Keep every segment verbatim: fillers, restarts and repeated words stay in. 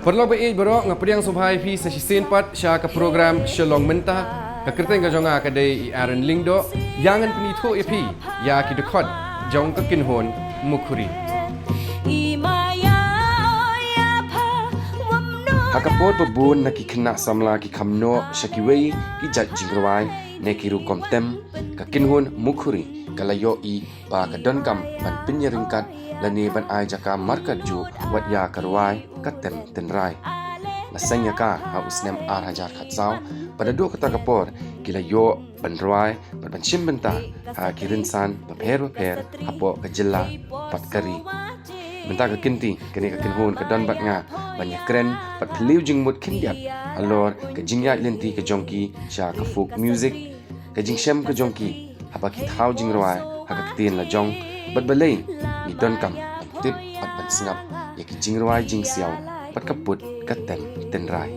Paralok ba ïeit baroh, nga pdiang sngewbha ïa phi sa shisien pat sha ka program Shalong Mynta. Ka kyrteng ka jong nga ka dei i Aaron Lyngdoh. Ïa ngan pynithuh ïa phi ïa ki dkhot jong ka kynhun Mukhuri. Ha ka por ba bun na ki khynnah samla ki kham noh sha kiwei ki jait jingrwai ne ki rukom tem, ka kynhun Mukhuri ka la ïohi ba ka donkam ban pynïaryngkat lane ban ai jaka markatjuh wat ïa ka rwai ka tem tynrai. La seng ïa ka ha u snem ar hajar khatsaw, bad naduh kata ka por ki la ïoh ban rwai bad ban shim bynta ha ki rynsan bapher bapher hapoh ka jylla bad ka ri. Mynta ka kynti kane ka kynhun ka don bad nga ban ïakren bad phylliew jingmut khyndiat halor ka jingïaid lynti ka jong ki sha ka folk music, ka jingshem ka jong ki haba ki thaw jingrwai ha ka ktien la jong, bad balei ngi donkam ban tip bad ban sngap ïa ki jingrwai jingsiaw bad ka put ka tem tynrai.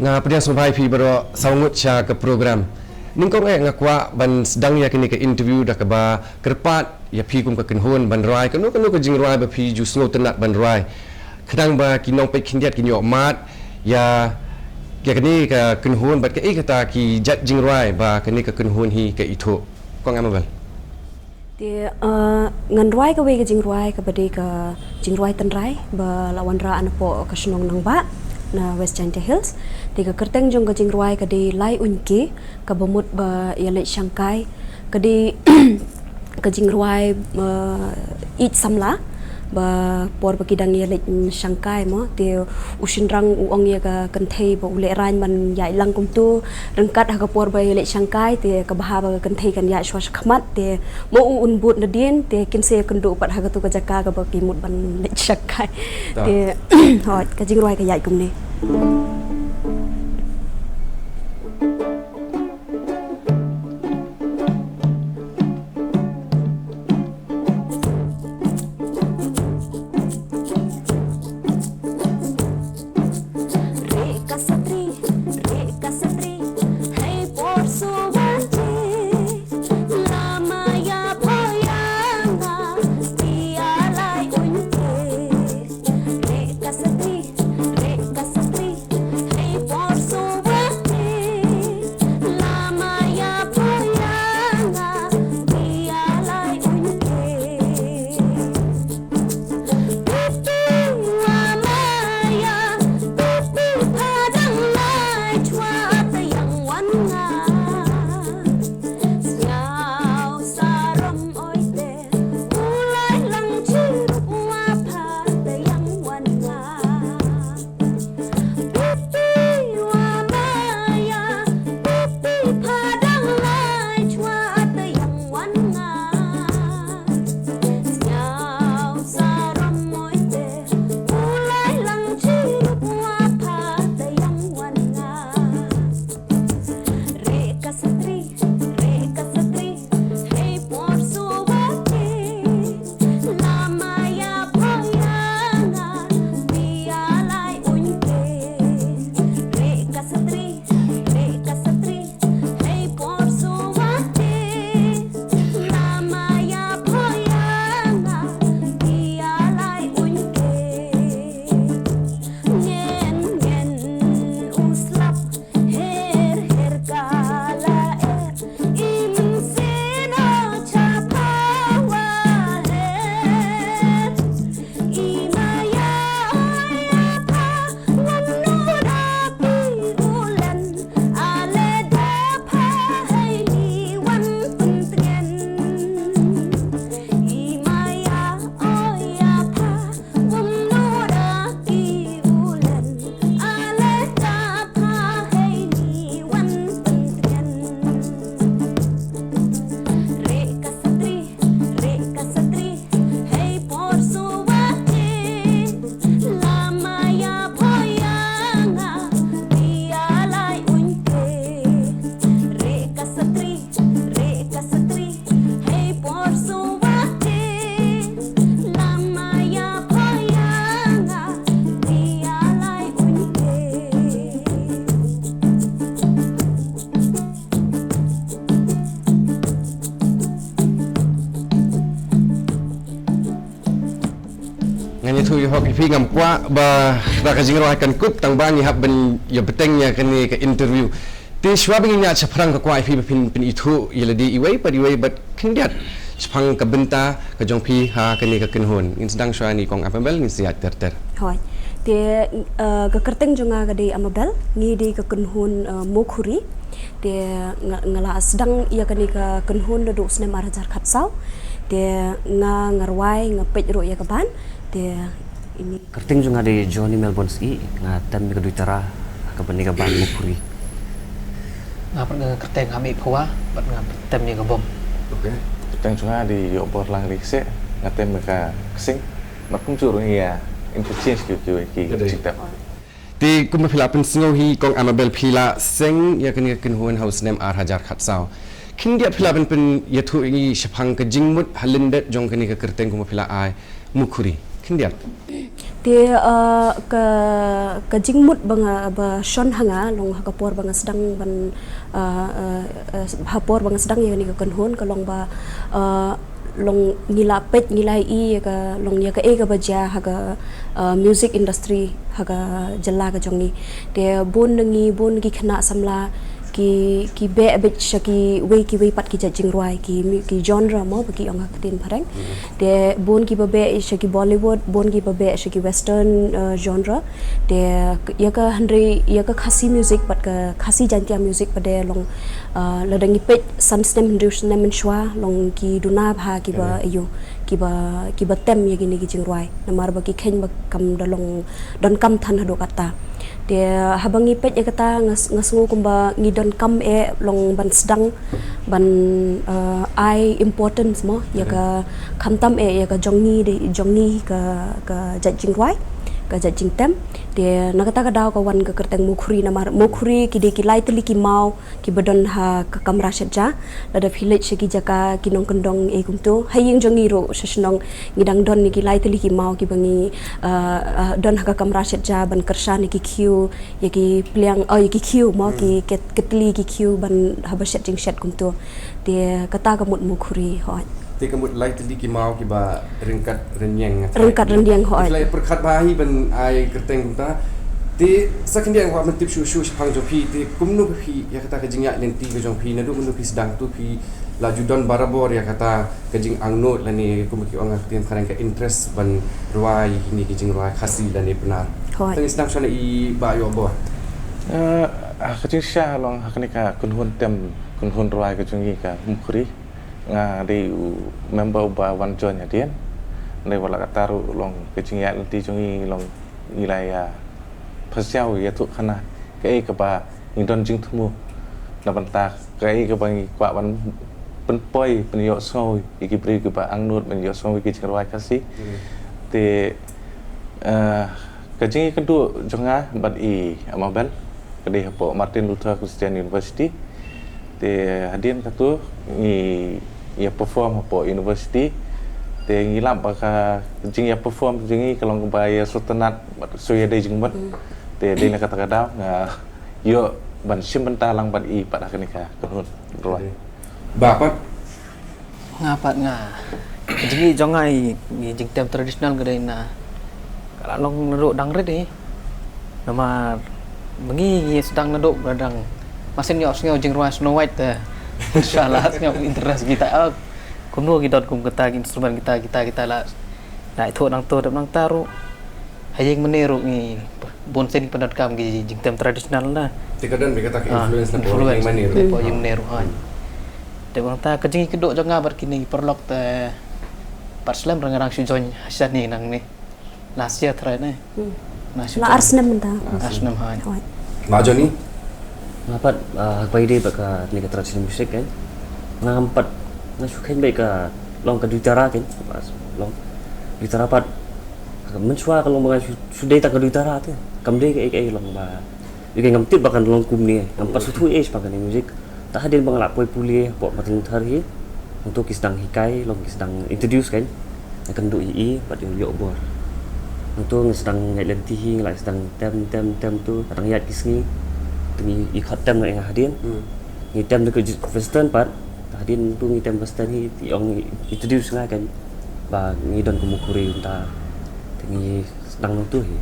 Nga pdiang sngewbha ïa phi baroh saw ngut sha ka program. Nyngkong eh nga kwah ban sdang ïa kane ka interview da kaba kyrpad ïa phi kum ka kynhun ban rwai kano kano ka jingrwai ba phi ju sngewtynnat ban rwai, khnang ba ki nongpeit khyndiat kin ïoh mad ïa, ïa kane ka kynhun bad kaei kata ki jait jingrwai ba kane ka kynhun hi ka ithuh. Kong Amabel. Te, eh, ngan rwai kawei ka jingrwai kaba dei ka jingrwai tynrai ba la wanrah napoh ka shnong Nangbah na West Jaintia Hills. Te ka kyrteng jong ka jingrwai ka dei Lai Uiñke, kaba mut ba ïaleit shangkai. Ka dei ka jingrwai, eh, ïeit samla ba por ba ki dang ïaleit shangkai mo, te u shynrang u ong ïa ka kynthei ba u lehraiñ ban ïaid lang kumto, ryngkat ha ka por ba ïaleit shangkai te ka bha ba ka kynthei kan ïaid shuwa shakhmat, te mo u un bud nadien te kin sa ïakynduh pat ha kato ka jaka kaba ki mut ban leit shangkai. Te hooid, ka jingrwai ka ïaid kumne. Ïathuh ïa hok ïa phi, ngam kwah ba da ka jingrwai kan kut tang ba ngi hap ban ïa bteng ïa kane ka interview. Te shuwa ba ngin ïaid shaphrang ka kwah ïa phi ba phin pynithuh ïa lade iwei pat iwei bad khyndiat shaphang ka bynta ka jong phi ha kane ka kynhun. Ngin sdang shuwa ïa i kong Amabel, ngin sa ïaid ter ter. Hooid. Te, eh, ka kyrteng jong nga ka dei Amabel, ngi dei ka kynhun, eh, Mukhuri. Te nga, nga la sdang ïa kane ka kynhun naduh u snem ar hajar khatsaw. Te nga, nga rwai, nga peit ruh ïa ka band. Te ini. Kyrteng jong nga dei Johnny Melbourne Syiem, nga tem ïa ka duitara ha kane ka band Mukhuri. Nga pat nga kyrteng Hami Phawa, bad nga tem ïa ka bom. Okay. Kyrteng jong nga dei Ïohbor Langriehseh, nga tem ïa ka ksing. Bad kumjuh ruh ngi ïa interchange ki, ki, ki, Ka dei. Jingtep. Te kumba phi la pynsngew hi kong Amabel, phi la seng ïa kane ka kynhun ha u snem ar hajar khatsaw. Khyndiat phi lah ban pynïathuh ïa ngi shaphang ka jingmut ha lyndet jong kane ka kyrteng kumba phi la ai Mukhuri. Khyndiat. Te, eh, ka, ka jingmut ba nga, ba shon ha nga long ha ka por ba nga sdang ban, eh, eh, eh, ha por ba nga sdang ïa kane ka kynhun ka long ba, eh, long ngi la peit, ngi la ïohi ïa ka long ïa kaei kaba jia ha ka, uh, music industry ha ka jylla ka jong ngi. Te bun na ngi, bun ki khynnah samla ki, ki beh beit sha kiwei kiwei pat ki jait jingrwai, ki mu-, ki genre mo ba ki ong ha ka ktien phareng. Te bun kiba beh sha ki Bollywood, bun kiba beh sha ki western, uh, genre. Te k-, ïa ka hynrei ïa ka Khasi music bad ka Khasi Jaiñtia music pat de long, uh, lada ngi peit san snem hynriew snem mynshuwa long ki duna bha kiba, Kane. Ïoh, kiba, kiba tem ïa kine ki jingrwai. Namar ba ki kheiñ ba kam da long donkam than haduh katta. Te haba ngi peit ïa kata nga s-, nga sngew kumba ngi donkam eh long ban sdang ban, eh, ai importance mo ïa ka, khamtam eh ïa ka jong ngi de, jong ngi ka, ka jait jingrwai, ka jait jingtem. Te na kata ka daw ka wan ka kyrteng Mukhuri namar Mukhuri ki dei ki lai tylli ki maw kiba don ha ka kamra shet ja. Lada phi leit sha ki jaka ki nongkyndong eh kumto. Ha ïing jong ngi ruh sha shnong ngi dang don ïa ki lai tylli ki maw kiba ngi, ah, ah, don ha ka kamra shet ja ban kyrshan ïa ki khiew, ïa ki pliang, oh, ïa ki khiew mo, ki ket-, ketli ki khiew ban haba shet jingshet kumto. Te kata ka mut Mukhuri, hooid. Te ka mut lai tylli ki maw kiba ryngkat rynïeng, nga tharai. Ryngkat rynïeng, hooid. Phi la pyrkhat bha hi ban ai kyrteng kumta. Te sa khyndiat nga kwah ban tip shuh shuh shaphang jong phi, te kumno phi ïa kata ka jingïaid lynti ka jong phi, naduh mynno phi sdang to phi la ju don barabor ïa kata ka jingangnud lane kumba ki ong ha ka ktien phareng ka interest ban rwai ïa kine ki jingrwai Khasi lane Pnar. Hooid. Te ngin sdang shuwa na i Bah Ïohbor. Eh, ah, ka jingshisha long ha kane ka kynhun tem, kynhun rwai ka jong ngi ka Mukhuri. Nga dei u member uba wan join hadien. Dei wat la katta ruh long ka jingïaid lynti jong ngi long ngi la ïa pyrshang ïathuh khana kaei kaba ngi don jingthmu na bynta kaei kaba ngi kwah ban pynpoi, pynïohsngew ïa ki briew kiba angnud ban ïohsngew ïa ki jingrwai Khasi. Hmm. Te, eh, ka jingïakynduh jong nga bad i Amabel ka dei hapoh Martin Luther Christian University. Te hadien kata ngi ïa perform hapoh university. Te ngi lap ba ka jingïa perform jong ngi ka long kaba ïa sngewtynnat bad shu ïa dei jingmut. Hmm. Te dei na kata ka daw nga ïoh ban shim bynta lang bad i pat ha kane ka kynhun rwai. Bah pat. Nga pat nga. Ka jingïeit jong nga i, i jingtem traditional ka dei na ka la long naduh dang rit hi. Namar ba ngi, ngi sdang naduh ba dang masien ïohsngew jingrwai Snow White te. Sha la sngew interest kita. Ah, kumno ki don kum kita ki instrument kita, kita, kita la, la ithuh nangto dep nangta ruh. Ha ïing mane ruh ngi bun sien pyndonkam ki jingtem traditional na. Te ka don beit kata ka influence na pdeng ïing mane ruh. Pdeng ïing mane ruh, hooid. Te bynta ka jingïakynduh jong nga bad kine ki paralok te pat slem ruh nga dang shu join ha shane nangne. Last year trai ne. Hmm. La ar snem mynta. Ar snem, hooid. Hooid. Bah Johnny? Nga pat, ah, ha kaba ïadei bad kane ka traditional music kan. Nga ngam pat, nga shu kheiñ beit ka long ka duitara kan. Long duitara pat mynshuwa ka long ba nga shu, shu dei tang ka duitara te. Kam dei kaei kaei long ba. Ïa ka ngam tip ba kan long kumne. Ngam pat sngewthuh ei shaphang kane music. Te hadien ba nga la poi pule hapoh Martin Luther hi. Hangto ki sdang hikai, long ki sdang introduce kan. Nga kynduh ïa i bad ïa u Ïohbor. Hangto nga sdang ïaid lynti hi, nga la sdang tem, tem, tem to, nga dang ïaid ki sngi. Te ngi, i khot tem nga ïa nga hadien. Hmm. Ngi tem da ka j-, western pat. Hadien to ngi tem western hi, i ong i introduce nga kan. Ba ngi don ka Mukhuri mynta. Te Ngi sdang nangtu hi.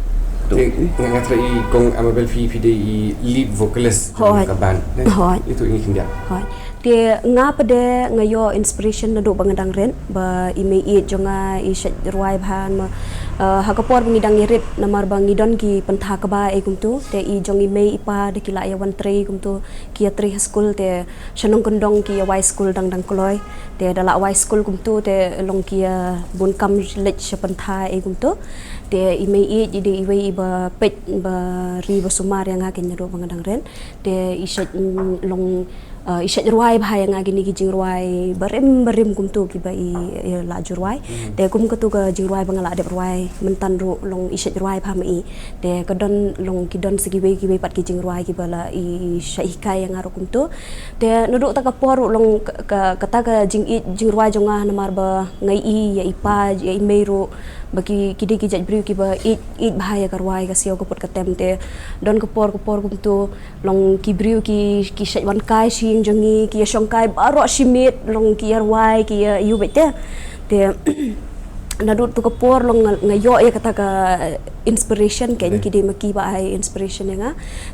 Te nga, nga tharai i Kong Amabel phi, phi dei i lead vocalist jong ka band. Hooid. Ito ngi khyndiat. Hooid. Te nga pat de nga ïoh inspiration naduh ba nga dang rit, ba i mei ïeit jong nga i shait rwai bha ma, eh, ha ka por ba ngi dang ïarit namar ba ngi don ki pyntha kba ei kumtu. Te i jong i mei i pa da ki la ïa wan trei kumtu, ki ïa trei ha skul te sha nongkyndong ki ïa wai skul dang dang kloi. Te da la wai skul kumtu te long ki ïa bun kam leit sha pyntha ei kumtu. Te i mei ïeit i dei iwei i ba peit ba ri ba sumar ïa nga keiñ naduh ba nga dang rit. Te i shait, mm, long, eh, i shait rwai bha ïa nga kine ki jingrwai barim barim kumtu kiba i, i la ju rwai. Te kum katu ka jingrwai ba nga la dep rwai mynta ruh long i shait rwai bha ma i. Te ka don long ki don sa kiwei kiwei pat ki jingrwai kiba la i shait hikai ïa nga ruh kumtu. Te naduh ta ka por ruh long ka, ka, kata ka jingïeit jingrwai jong nga namar ba nga i ïa i pa ïa i mei ruh ba ki, ki dei ki jait briew kiba ïeit, ïeit bha ïa ka rwai ka siaw ka put ka tem. Te don ka por ka por kumtu long ki briew ki, ki shait wan kai sha ïing jong ngi, ki ïa shong kai baroh shi miet, long ki ïa rwai, ki ïa ïu beit te. Te naduh tu ka por long nga, nga ïoh ïa kata ka inspiration keiñ, ki dei ma ki ba ai inspiration ïa nga.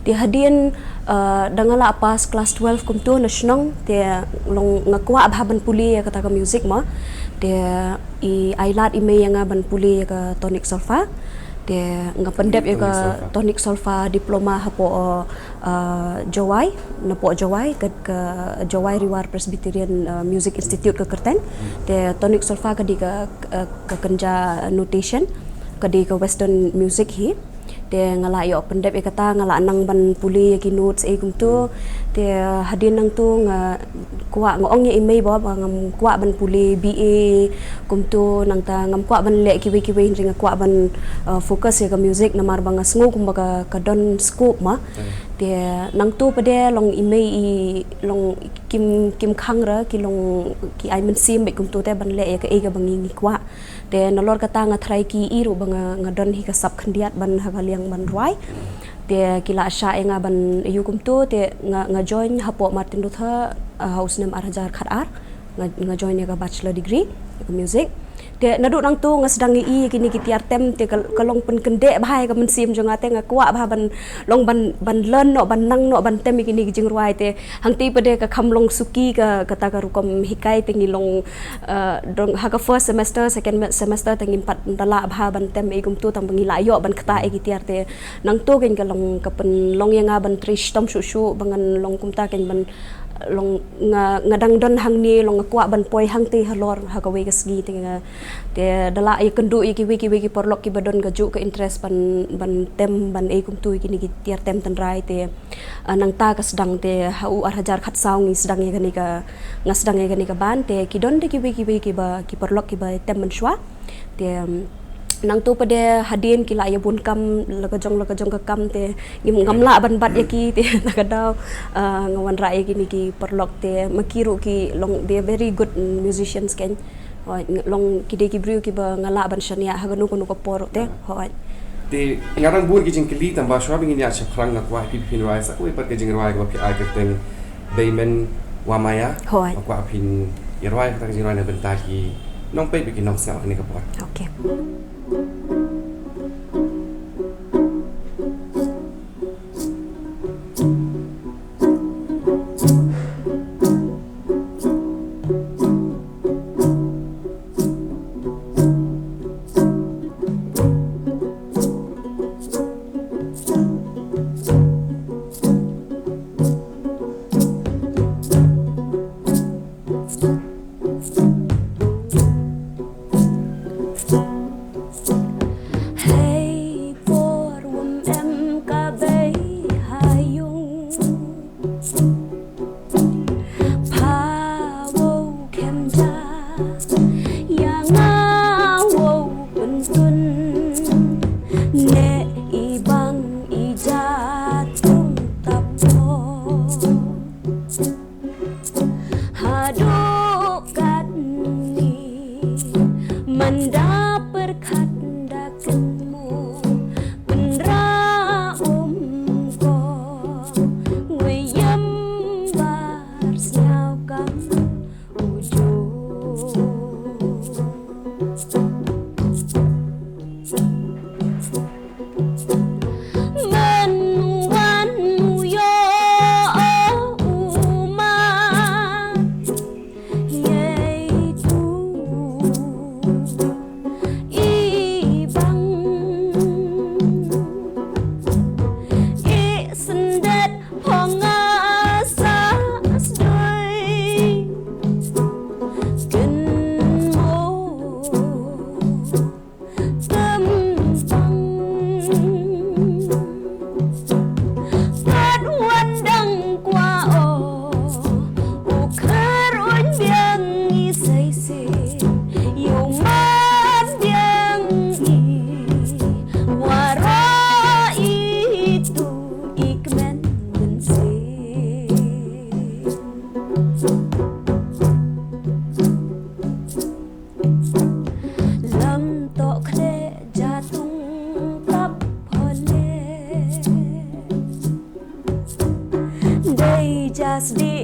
Te hadien, eh, da nga la pass class twelve kumtu na shnong, te long nga kwah bha ban pule ïa kata ka music ma. Te i ai lad i mei ïa nga ban pule ïa ka tonic solfa. Te nga pyndep ïa ka tonic solfa diploma hapoh, eh, Jowai, napoh Jowai, ka, ka Jowai Riwar Presbyterian, eh, Music Institute ka kyrteng. Te tonic solfa ka dei ka, eh, ka kynja notation, ka dei ka western music hi. Te nga la ïoh pyndep ïa kata, nga la nang ban pule ïa ki notes ei kumtu. Te hadien nangtu nga kwah, nga ong ïa i mei ba, ba ngam kwah ban pule B A kumtu, nangta ngam kwah ban leh kiwei kiwei, hynrei nga kwah ban, eh, focus ïa ka music namar ba nga sngew kumba ka, ka don scope ma. Te nangtu pat de long i mei i long kim, kim khang ra ki long ki ai mynsiem beit kumtu te ban leh ïa kaei kaba ngi, ngi kwah. Te nalor kata nga tharai ki i ruh ba nga, nga don hi ka sap khyndiat ban ha ka liang ban rwai. Te ki la shah ïa nga ban ïa kumtu te nga, nga join hapoh Martin Luther, ah, ha u snem ar hajar khat ar. Nga, nga join ïa ka bachelor degree ïa ka music. Te naduh nangtu nga sdang ïa i ïa kine ki tiar tem te ka, ka long pynkyndeh bha ïa ka mynsiem jong nga te nga kwah bha ban long ban, ban learn noh, ban nang noh ban tem ïa kine ki jingrwai te. Hangtei pat de ka kham long suki ka, kata ka rukom hikai te ngi long, eh, dong ha ka first semester, second me-, semester te ngim pat da lah bha ban tem ei kumtu tang ba ngi la ïoh ban ktah ïa ki tiar te. Nangtu keiñ ka long ka pynlong ïa nga ban trei shitom shuh shuh ba ngan long kumta keiñ ban long nga, nga dang don hangne long nga kwah ban poi hangtei halor ha kawei ka sngi te nga. Te da la ïa kynduh ïa kiwei kiwei ki paralok kiba don kajuh ka interest ban, ban tem ban ei kumtu ïa kine ki tiar tem tynrai te. Ah, nangta ka sdang te ha u ar hajar khat saw ngi sdang ïa kane ka, nga sdang ïa kane ka band te ki don de kiwei kiwei kiba, ki paralok kiba tem mynshuwa. Te, um, nangtu pat de hadien ki la ïa bun kam la ka jong la ka jong ka kam te ngim, ngam lah ban bat ïa ki te na ka daw, ah, nga wanrah ïa kine ki paralok te ma ki ruh ki long, they are very good musicians keiñ. Hooid, ng-, long ki dei ki briew kiba nga lah ban shaniah ha kano kano ka por te. Hooid. Te nga dang bun ki jingkylli tang ba shuwa ba ngin ïa shaphrang nga kwah phi phin rwai sa kawei pat ka jingrwai kaba phi ai kyrteng Beimen Wa Maya. Hooid. Nga kwah phin ïa rwai kata ka jingrwai na bynta ki nongpeit bad ki nongsngew ha kane ka por. Okay.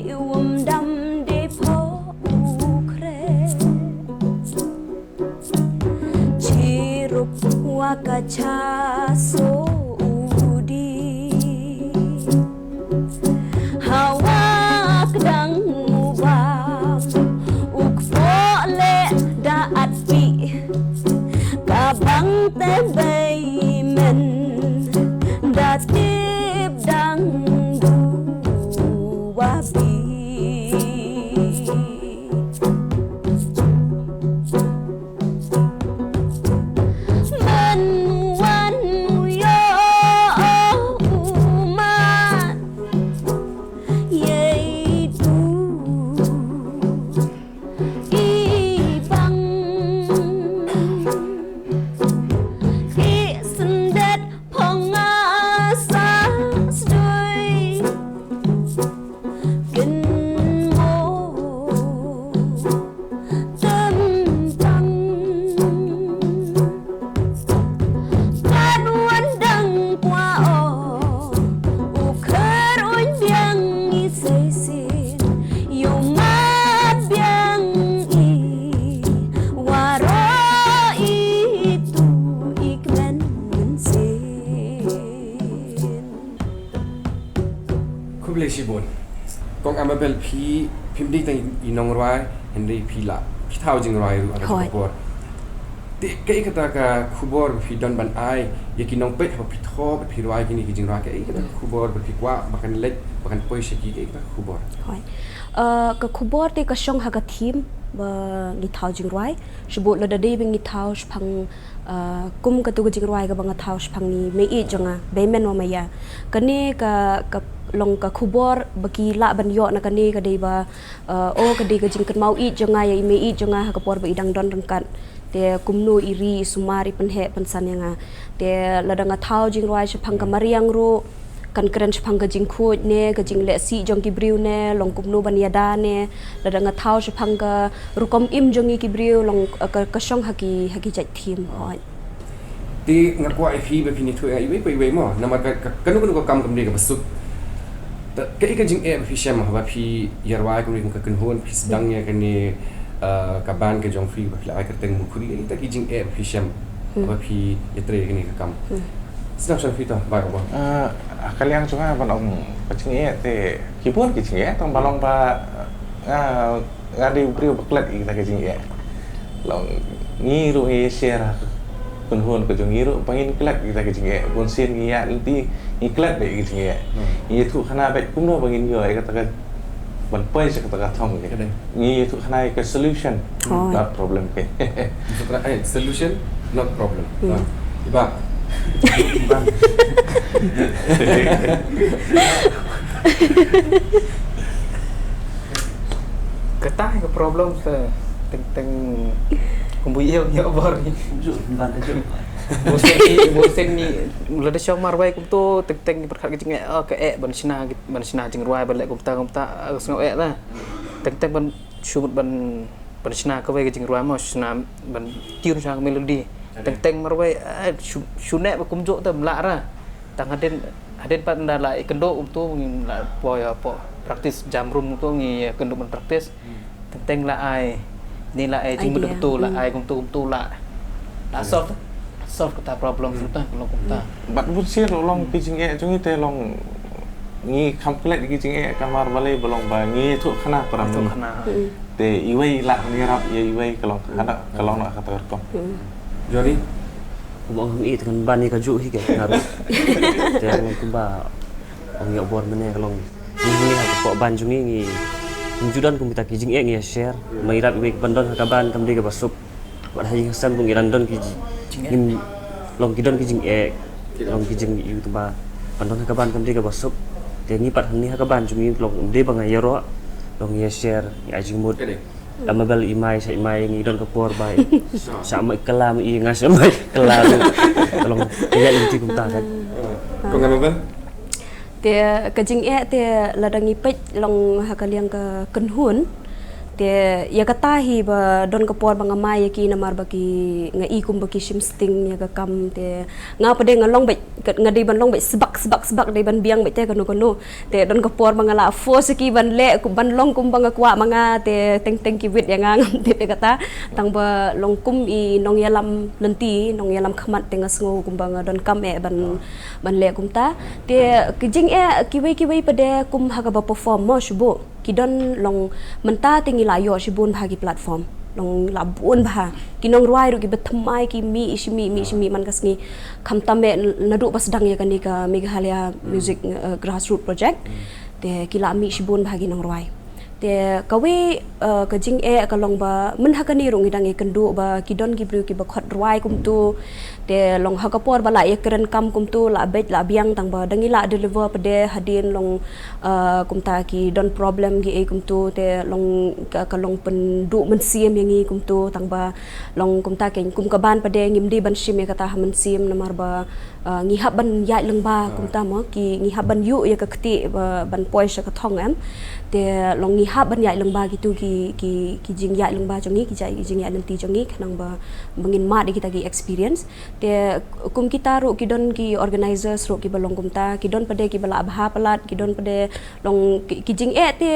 Iwm dam de pho u kre. Chirup wa ka cha so u di. Hawa kdang u bam u kpo le da at pi. Ka bang te bei men da tip dang du wa bi. Man wan u yo u man ye tu. I bang i syndet phong nga sa sdoi. Kin mo tem tang. Kan wan dang kwa o u kher un biang i sei sin. Yu ma biang i waro i tu i kmen sin. Khublei shibun. Kong Amabel, phi phim dei tang i nongrwai hynrei phi la phi thaw jingrwai ruh ha ka por. Te kaei kata ka khubor ba phi don ban ai ïa ki nongpeit haba phi thoh ba phi rwai kine ki jingrwai, kaei kata ka khubor ba phi kwah ba kan leit ba kan poi sha ki, kaei kata ka khubor? Hoi. Uh, ka khubor te ka shong ha ka theme ba ngi thaw jingrwai. Shibun lada dei ba ngi thaw shaphang, uh, kum katu ka jingrwai kaba nga thaw shaphang i mei ïeit jong nga, Beimen wa Maya. Kane ka, ka long ka khubor ba ki lah ban ïoh na kane ka dei ba, uh, oh, ka dei ka jingkynmaw ïeit jong nga ïa i mei ïeit jong nga ha ka por ba i dang don ryngkat. Te kumno i ri i sumar i pynheh pynsan ïa nga. Te lada nga thaw jingrwai shaphang ka mariang ruh, kan kren shaphang ka jingkhuid ne ka jingleh sih jong ki briew ne long kumno ban ïada ne, lada nga thaw shaphang ka rukom im jong ngi ki briew long, eh, ka, ka shong ha ki, ha ki jait theme. Hoi. Te nga kwah ïa phi ba phin ïathuh ïa nga iwei pa iwei mo, namar ka, ka, kano kano ka kam kam dei kaba suk. Te kaei ka jingeh ba phi shem haba phi ïarwai kumne kum ka kynhun, phi sdang ïa kane, eh, ka band ka jong phi ba phi la ai kyrteng Mukhuri, kaei kita ki jingeh ba phi shem haba phi ïatrei ïa kane ka kam? Sdang sha phi to, Bah Obor. Ah, ka liang jong nga ban ong ka jingeh te ki bun ki jingeh, tang ba long ba, ah, nga dei u briew ba klet ïa kita ki jingeh. Long ngi ruh ngi share ha ka kynhun ka jong ngi ruh ba ngin klet ïa kita ki jingeh. Bun sien ngi ïa lynti ngi klet beit ïa ki jingeh. Ngi ïathuh khana beit kumno ba ngin ïoh ïa kata ka ban poi sha kata ka thong. Ngi ïathuh khana ïa ka solution, not problem ke. Solution, not problem. Iba. Iba. Kata ka problem te teng teng kumbu ïew ïew bor ni. Ju ban ju. Bosen ni, bosen ni, lada shong marwai kumto teng teng pyrkhat ka jingeh, oh, ka eh ban shna, ban shna jingrwai ban leh kumta kumta, ah, sngew eh la. Teng teng ban shu ban ban shna kawei ka jingrwai mo, shna ban tune shna ka melody. Teng teng marwai, eh, shu shu neh ba kumjuh te mlah ra. Tang hadien hadien pat nda la ïakynduh kumtu ngin la poi hapoh practice jam room kumtu ngi ïakynduh ban practice. Teng teng la ai ni la ai jingmut kumtu la ai kumtu kumtu la la solve, solve kata problem kumta, kumta. Bad bun sien long ki jingeh jong ngi te long ngi kham klet ki jingeh kamar balei ba long ba ngi ïathuh khana para ngi. Te iwei lah ngi rap ïa iwei ka long hana ka long na kata ka rukom. Johnny. Kumba ong hi te kan ban ïa kajuh hi ke nga ruh. Te nga kumba ong ïa u bor mynne ka long ngi ha ka pok ban jong ngi ngi ju don kum kita ki jingeh ngi ïa share. Ma i rap iwei ban don ha ka ban kam dei kaba suk. Bad ha ïing ha sem ngi dang don ki jing, long ki don ki jingeh, long ki jing ïa u te ba ban don ha ka ban kam dei kaba suk. Te ngi pat hangne ha ka ban jong ngi long dei ba nga ïaroh, long ngi ïa share, ngi ai jingmut. Amabel i mai sha i mai ngi don ka por ba i sha mai kylla ma i nga sha mai kylla ruh. Ka long ïa lynti kumta kan. Kong Amabel? Te ka jingeh te lada ngi peit long ha ka liang ka kynhun Te ïa kata hi ba don ka por ba nga mai ïa ki namar ba ki, nga i kum ba ki shim sting ïa ka kam. Te nga pat de nga long beit, nga dei ban long beit sbak sbak sbak, dei ban biang beit te kano kano. Te don ka por ba nga la force ïa ki ban leh, ban long kum ba nga kwah ma nga, te teng teng ki wit ïa nga, ngam tip ïa kata. Tang ba long kum i nongïalam lynti, nongïalam khmat, te nga sngew kum ba nga donkam eh ban, ban leh kumta. Te ki jingeh kiwei kiwei pat de kum ha kaba perform mo shu buh. Ki don long mynta te ngi la ïoh shibun bha ki platform. Long la bun bha. Ki nongrwai ruh kiba thymmai ki mih shi mih, mih shi mih man ka sngi. Khamtam eh naduh ba sdang ïa kane ka Meghalaya Music, eh, Grassroot Project. Te ki la mih shibun bha ki nongrwai. Te kawei, eh, ka jingeh ka long ba mynta ha kane ruh ngi dang ïakynduh ba ki don ki briew kiba khot rwai kumtu. Te long ha ka por ba la ïakren kam kumtu, la beit la biang, tang ba dang ïa la deliver pat de hadien long, eh, kumta ki don problem kiei kumtu, te long ka, ka long pynduh mynsiem ïa ngi kumtu, tang ba long kumta kein kum ka band pat de ngim dei ban shim ïa kata ha mynsiem namar ba, eh, ngi hap ban ïaid lyngba kumta mo, ki ngi hap ban ïuh ïa ka kti ba ban poi sha ka thong em. Te long ngi hap ban ïaid lyngba kitu ki, ki, ki jingïaid lyngba jong ngi, ki jai, ki jingïaid lynti jong ngi, khnang ba, ba ngin mad ïa kita ki experience. Te kum kita ruh ki don ki organizers ruh kiba long kumta, ki don pat de kiba la bha palat, ki don pat de long ki, ki jingeh te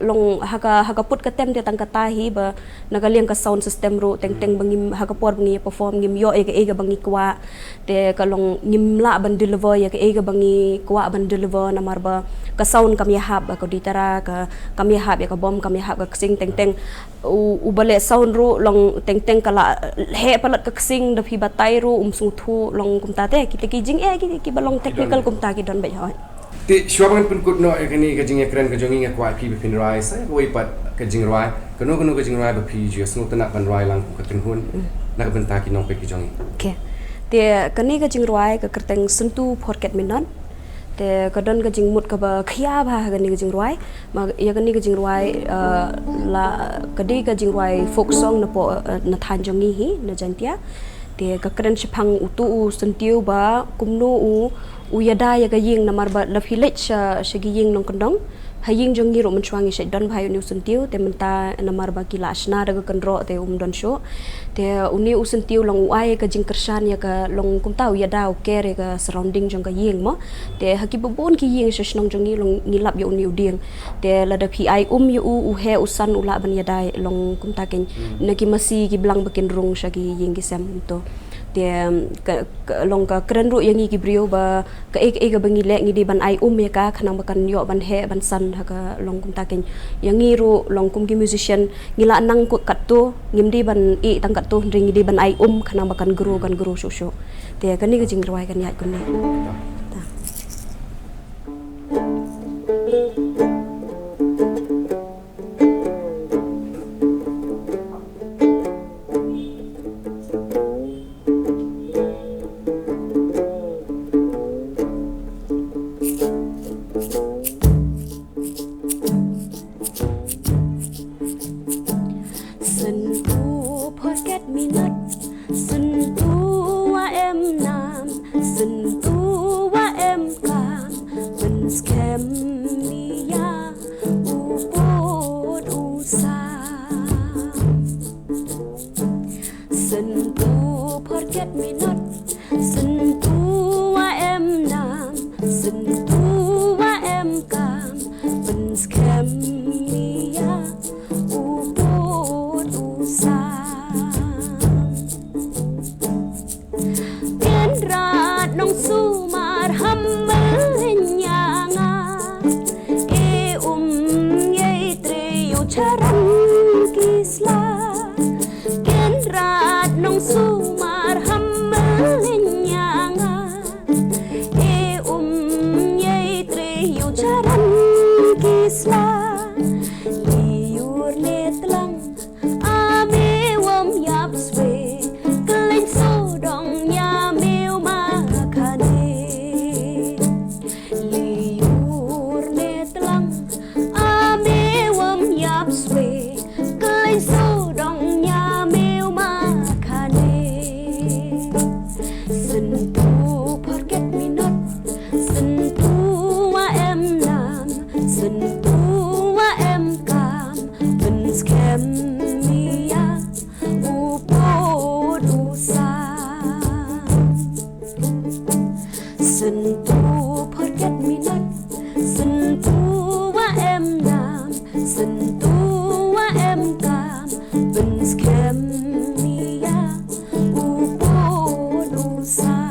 long ha ka, ha ka put ka tem te tang kata hi ba na ka liang ka sound system ruh teng teng ba ngim, ha ka por ba ngi perform ngim ïoh ïa kaei kaba ngi kwah. Te ka long ngim lah ban deliver ïa kaei kaba ngi kwah ban deliver namar ba ka sound kam ïahap, ka guitar ka, kam ïahap ïa ka bom, kam ïahap ka ksing, teng teng u, uba leh sound ruh long teng teng ka la heh palat ka ksing, da phi batai ruh um sngewthuh, long kumta te kita ki jingeh ki, kiba long technical kumta ki don beit hoi. Te shuwa ba ngan pynkut noh ïa kane ka jingïakren ka jong ngi, nga kwah phi ba phin rwai sa kawei pat ka jingrwai, kano kano ka jingrwai ba phi ju ïasngewtynnat ban rwai lang kum ka kynhun na ka bynta ki nongpeit ki jong ngi. Okay. Te kane ka jingrwai ka kyrteng Syntu Phorket Minot. Te ka don ka jingmut kaba khia bha ha kane ka jingrwai. Ma ïa kane ka jingrwai, eh, la ka dei ka jingrwai folk song na po, eh, na thaiñ jong ngi hi na Jaintia. Te ka kren shaphang utu u syntiew ba kumno u, u ïada ïa ka ïing namar ba la phi leit sha, sha ki ïing nongkyndong. Ha ïing jong ngi ruh mynshuwa ngi shait don bha ïa une u syntiew, te mynta namar ba ki la shna da ka kynroh te um don shuh. Te une u syntiew long u ai ka jingkyrshan ïa ka, long kumta u ïada u care ïa ka surrounding jong ka ïing mo. Te ha kiba bun ki ïing sha shnong jong ngi long ngi lap ïa une u dieng. Te lada phi ai um ïa u, u heh u san u lah ban ïada long kumta kein. Na ki masi ki blang ba kin rung sha ki ïing ki sem kumto. Te ka, ka long ka kren ruh ïa ngi ki briew ba kaei kaei kaba ngi leh ngi dei ban ai um ïa ka khnang ba kan ïoh ban heh ban san ha ka long kumta kein. Ïa ngi ruh long kum ki musician ngi la nang kut katto, ngim dei ban ïeh tang katto, hynrei ngi dei ban ai um khnang ba kan grow, kan grow shuh shuh. Te kane ka jingrwai kan ïaid kumne. Ta. Syntu Phorket Minot, syntu wa em nam, syntu wa em kam, pynskhem ïa u pud u sam. Syntu Phorket Minot, syntu wa em nam, syntu wa em kam, pynskhem ïa u pud u sam. Kynrad Nongsumar ha Mylliem ïa nga, e um ngeit re ïa u charan ki sla. Kynrad Nongsumar ha Mylliem ïa nga, e um ngeit re ïa u charan ki sla. Liur ne tlang, a me wam ïap swe, kylleiñ sodong ïa me u ma khane. Liur ne tlang, a me wam ïap swe, kylleiñ so Tyntu wa em kam pynskhem ïa u pud u sam.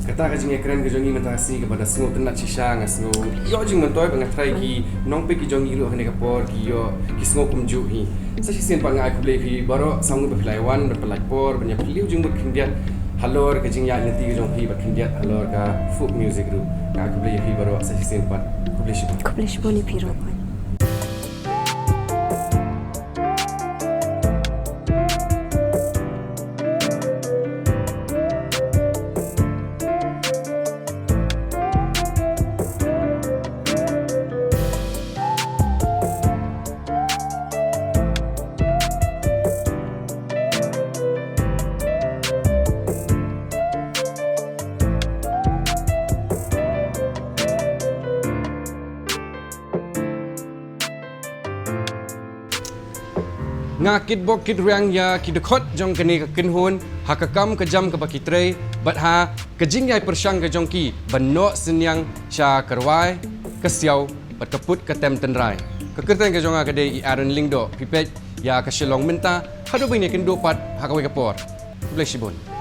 Kata ka jingïakren ka jong ngi mynta ka sngi kaba da sngewtynnat shisha, nga sngew ïoh jingmyntoi ba nga tharai ki nongpeit ki jong ngi ruh ha kane ka por ki ïoh ki sngew kumjuh hi. Sa shisien pat nga ai khublei ïa phi baroh, sa sngewbha ba phi la wan, ba phi la peit por, ban ïa peit ïa u jingmut khyndiat halor ka jingïaid lynti ka jong phi bad khyndiat halor ka folk music ruh. Nga ai khublei ïa phi baroh, sa shisien pat khublei shibun. Khublei shibun ïa phi ruh. Nga kitbok kitrwiang ïa ki dkhot jong kane ka kynhun ha ka kam ka jam kaba ki trei bad ha ka jingïai pyrshang ka jong ki ban noh synñiang sha ka rwai, ka siaw bad ka put ka tem tynrai. Ka kyrteng ka jong nga ka dei i Aaron Lyngdoh, phi peit ïa ka Shillong Mynta, haduh ban ïakynduh pat ha kawei ka por. Khublei shibun.